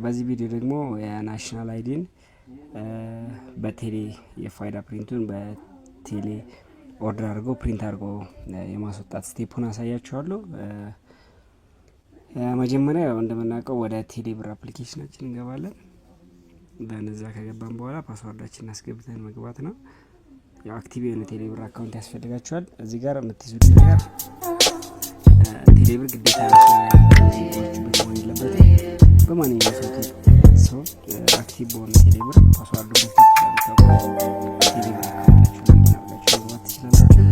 በዚህ ቪዲዮ ደግሞ የ national ID ን በቴሌ የፋይዳ print ኡን በቴሌ order አድርጎ print አድርጎ የማስወጣት step ኡን አሳያችኋለሁ። መጀመሪያ ያው እንደምናውቀው ወደ ቴሌ ብር application ኣችን እንገባለን። በነዛ ከገባን በኋላ password ኣችንን አስገብተን መግባት ነው። ያው active የሆነ ቴሌ ብር account ያስፈልጋችኋል። እዚህ ጋር የምትይዙት ነገር ቴሌ ብር ግዴታ መሆን የለበትም። በማንኛውም ሰው active በሆነ ቴሌ ብር password ኡ በትክክል የምታውቁት ቴሌ ብር account ኣችሁ login አድርጋችሁ መግባት ትችላላችሁ።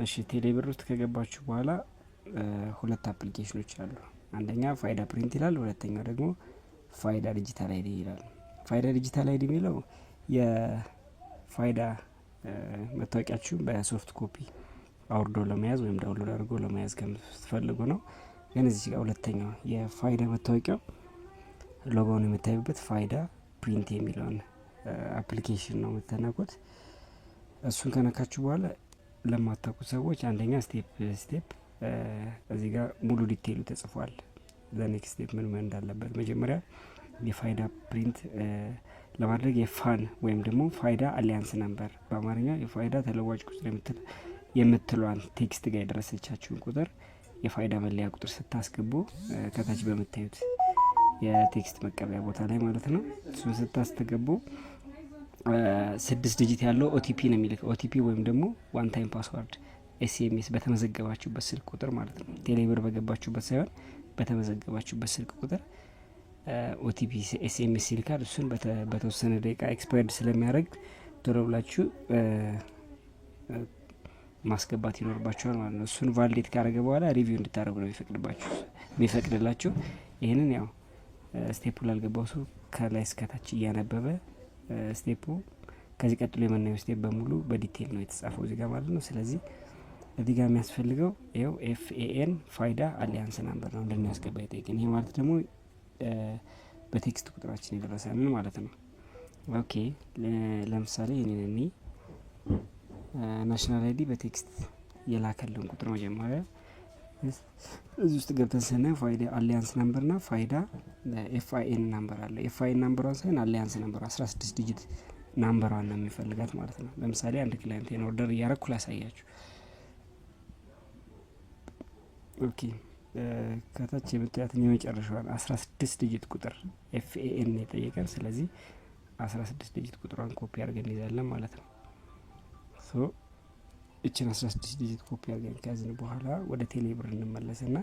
እሺ፣ ቴሌ ብር ውስጥ ከገባችሁ በኋላ ሁለት application ኖች አሉ። አንደኛ ፋይዳ print ይላል፣ ሁለተኛው ደግሞ ፋይዳ digital ID ይላል። ፋይዳ digital ID የሚለው የፋይዳ መታወቂያችሁ በ soft copy አውርዶ ለመያዝ ወይም download አድርጎ ለመያዝ ከምትፈልጉ ነው። ግን እዚህ ጋር ሁለተኛው የፋይዳ መታወቂያው ሎጎውን የምታዩበት ፋይዳ print የሚለውን application ነው የምትነኩት። እሱን ከነካችሁ በኋላ ለማታውቁ ሰዎች አንደኛ step እዚህ ጋር ሙሉ detail ኡ ተጽፏል። ለ next step ምን ምን እንዳለበት፣ መጀመሪያ የፋይዳ print ለማድረግ የ FAN ወይም ደግሞ ፋይዳ alias number፣ በአማርኛ የፋይዳ ተለዋጭ ቁጥር የምትሏን text ጋር የደረሰቻችሁን ቁጥር የፋይዳ መለያ ቁጥር ስታስገቡ ከታች በምታዩት የ text መቀበያ ቦታ ላይ ማለት ነው። እሱን ስታስገቡ 6 digit ያለው OTP ነው የሚልክ። OTP ወይም ደግሞ one time password SMS በተመዘገባችሁበት ስልክ ቁጥር ማለት ነው። ቴሌብር በገባችሁበት ሳይሆን በተመዘገባችሁበት ስልክ ቁጥር OTP SMS ይልካል። እሱን በተወሰነ ደቂቃ expired ስለሚያደርግ ቶሎ ብላችሁ ማስገባት ይኖርባችኋል ማለት ነው። እሱን validate ካደረገ በኋላ review እንድታደርጉ ነው የሚፈቅድባችሁ የሚፈቅድላችሁ። ይህንን ያው step ኡ ላልገባው ሰው ከላይ እስከታች እያነበበ step ኡ ከዚህ ቀጥሎ የምናየው step በሙሉ በ detail ነው የተጻፈው እዚህ ጋር ማለት ነው። ስለዚህ እዚህ ጋር የሚያስፈልገው ይኸው FAN ፋይዳ alias number ነው እንድናስገባ ይጠይቅን። ይሄ ማለት ደግሞ በ text ቁጥራችን የደረሰንን ማለት ነው። Okay፣ ለምሳሌ የኔን እኔ national ID በ text የላከልን ቁጥር መጀመሪያ እዚህ ውስጥ ገብተን ስናየው ፋይዳ alias number ና ፋይዳ FIN number አለ። FIN number ሯን ሳይሆን alias number 16 digit number ሯን ነው የሚፈልጋት ማለት ነው። ለምሳሌ አንድ client ኤን order እያረኩ ላሳያችሁ። Okay፣ ከታች የምታያትን የመጨረሻዋን 16 digit ቁጥር FAN የጠየቀን። ስለዚህ 16 digit ቁጥሯን ኮፒ አድርገን እንይዛለን ማለት ነው። So እችን 16 digit copy አድርገን ከያዝን በኋላ ወደ ቴሌብር እንመለስና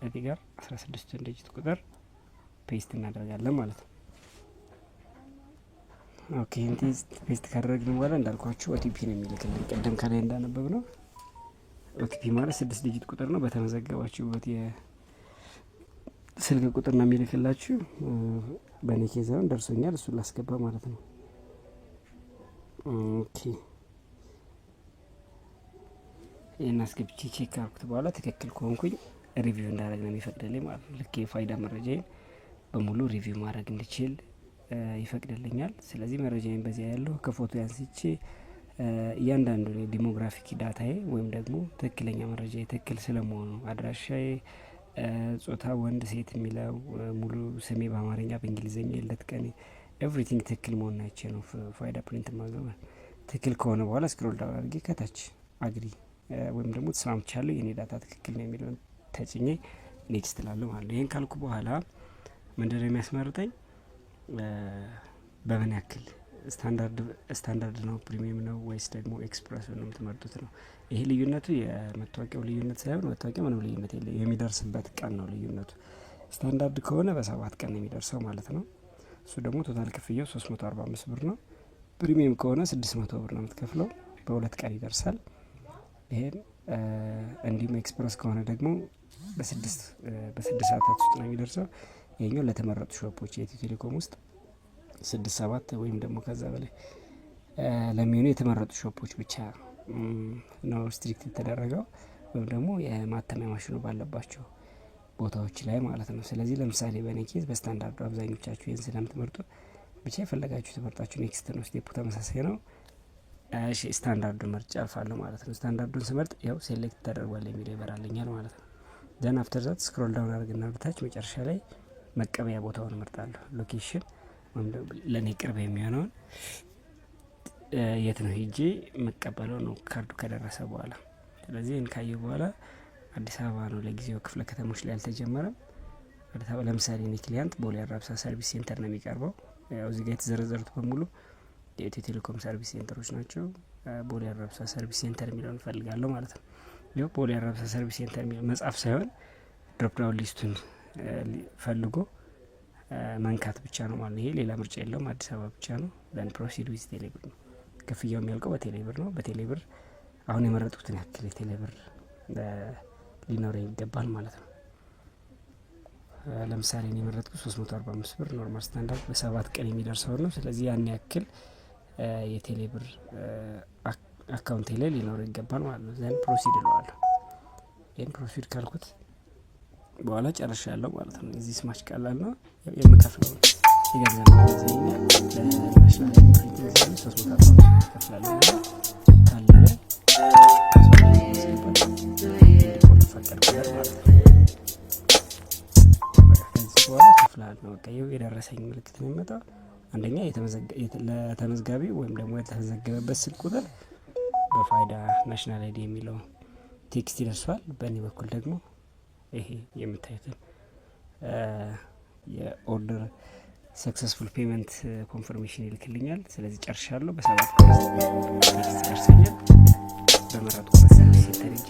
እዚህ ጋር 16ቱን digit ቁጥር paste እናደርጋለን ማለት ነው። Okay፣ ይህን paste ካደረግን በኋላ እንዳልኳችሁ OTP ነው የሚልክልን፣ ቅድም ከላይ እንዳነበብ ነው። OTP ማለት 6 digit ቁጥር ነው። በተመዘገባችሁበት የስልክ ቁጥር ነው የሚልክላችሁ። በእኔ case አሁን ደርሶኛል፣ እሱን ላስገባ ማለት ነው። Okay፣ ይህን አስገብቼ check ካልኩት በኋላ ትክክል ከሆንኩኝ review እንዳደረግ ነው የሚፈቅድልኝ ማለት ነው። ልክ የፋይዳ መረጃዬን በሙሉ review ማድረግ እንድችል ይፈቅድልኛል። ስለዚህ መረጃዬን በዚያ ያለው ከፎቶ አንስቼ እያንዳንዱ የ demographic data ዬ ወይም ደግሞ ትክክለኛ መረጃ ትክክል ስለመሆኑ፣ አድራሻዬ፣ ጾታ ወንድ ሴት የሚለው፣ ሙሉ ስሜ በአማርኛ በእንግሊዝኛ፣ የልደት ቀኔ፣ everything ትክክል መሆኑን አይቼ ነው ፋይዳ print ማዘው። ትክክል ከሆነ በኋላ scroll down አድርጌ ከታች agree ወይም ደግሞ ተስማምቻለሁ፣ የኔ data ትክክል ነው የሚለውን ተጭኜ next እላለሁ ማለት ነው። ይህን ካልኩ በኋላ ምንድነው የሚያስመርጠኝ? በምን ያክል ስታንዳርድ ነው፣ premium ነው ወይስ ደግሞ express ነው የምትመርጡት ነው። ይሄ ልዩነቱ የመታወቂያው ልዩነት ሳይሆን መታወቂያ ምንም ልዩነት የለም፣ የሚደርስበት ቀን ነው ልዩነቱ። ስታንዳርድ ከሆነ በ7 ቀን ነው የሚደርሰው ማለት ነው። እሱ ደግሞ total ክፍያው 345 ብር ነው። Premium ከሆነ 600 ብር ነው የምትከፍለው፣ በ2 ቀን ይደርሳል። ይሄን እንዲሁም express ከሆነ ደግሞ በ6 ሰዓታት ውስጥ ነው የሚደርሰው። ይሄኛው ለተመረጡ shop ኦች የኢትዮ ቴሌኮም ውስጥ ስድስት ሰባት ወይም ደግሞ ከዛ በላይ ለሚሆኑ የተመረጡ shop ኦች ብቻ ነው restrict የተደረገው ወይም ደግሞ የማተሚያ ማሽኑ ባለባቸው ቦታዎች ላይ ማለት ነው። ስለዚህ ለምሳሌ በእኔ case በ standard ኡ፣ አብዛኞቻችሁ ይህን ስለምትመርጡ ብቻ የፈለጋችሁ ትመርጣችሁ next ነው። Step ኡ ተመሳሳይ ነው። እሺ፣ ስታንዳርዱን መርጬ አልፋለሁ ማለት ነው። ስታንዳርዱን ስመርጥ ያው select ተደርጓል የሚለው ይበራልኛል ማለት ነው። Then after that scroll down አድርግና ወደታች መጨረሻ ላይ መቀበያ ቦታውን እመርጣለሁ። Location ወይም ለእኔ ቅርብ የሚሆነውን የት ነው ሄጄ መቀበለው ነው ካርዱ ከደረሰ በኋላ። ስለዚህ ይህን ካየሁ በኋላ አዲስ አበባ ነው፣ ለጊዜው ክፍለ ከተሞች ላይ አልተጀመረም። ለምሳሌ እኔ client ቦሌ አራብሳ service center ነው የሚቀርበው። ያው እዚህ ጋር የተዘረዘሩት በሙሉ የኢትዮ ቴሌኮም service center ኦች ናቸው። ቦሌ አራብሳ service center የሚለውን እፈልጋለሁ ማለት ነው። ይኸው ቦሌ አራብሳ service center የሚለው መጻፍ ሳይሆን drop down list ኡን ፈልጎ መንካት ብቻ ነው ማለት ነው። ይሄ ሌላ ምርጫ የለውም፣ አዲስ አበባ ብቻ ነው። Then proceed with ቴሌብር ነው። ክፍያው የሚያልቀው በቴሌብር ነው። በቴሌብር አሁን የመረጥኩትን ያክል የቴሌብር ሊኖረኝ ይገባል ማለት ነው። ለምሳሌ እኔ የመረጥኩት 345 ብር normal standard በ7 ቀን የሚደርሰው ነው። ስለዚህ ያን ያክል የቴሌብር account ኤ ላይ ሊኖረው ይገባል ማለት ነው። Then proceed እለዋለሁ። ይህን proceed ካልኩት በኋላ ጨርሻለሁ ማለት ነው። እዚህ ስማች ቀላል ነው። የምከፍለው የገንዘብ ይዘኛል ለ national printing service 345 እከፍላለሁ ካለ እንዲቆርጥ ፈቀድኩለት ማለት ነው። ከዚህ በኋላ ከፍልሃል ነው። በቃ ይኸው የደረሰኝ ምልክት ነው የሚመጣው። አንደኛ ለተመዝጋቢ ወይም ደግሞ የተመዘገበበት ስልክ ቁጥር በፋይዳ national ID የሚለው text ይደርሷል። በእኔ በኩል ደግሞ ይሄ የምታዩትን የ order successful payment confirmation ይልክልኛል። ስለዚህ ጨርሻለሁ። በ7 ቀን ውስጥ text ይደርሰኛል። በመረጥኩበት service center ሄጄ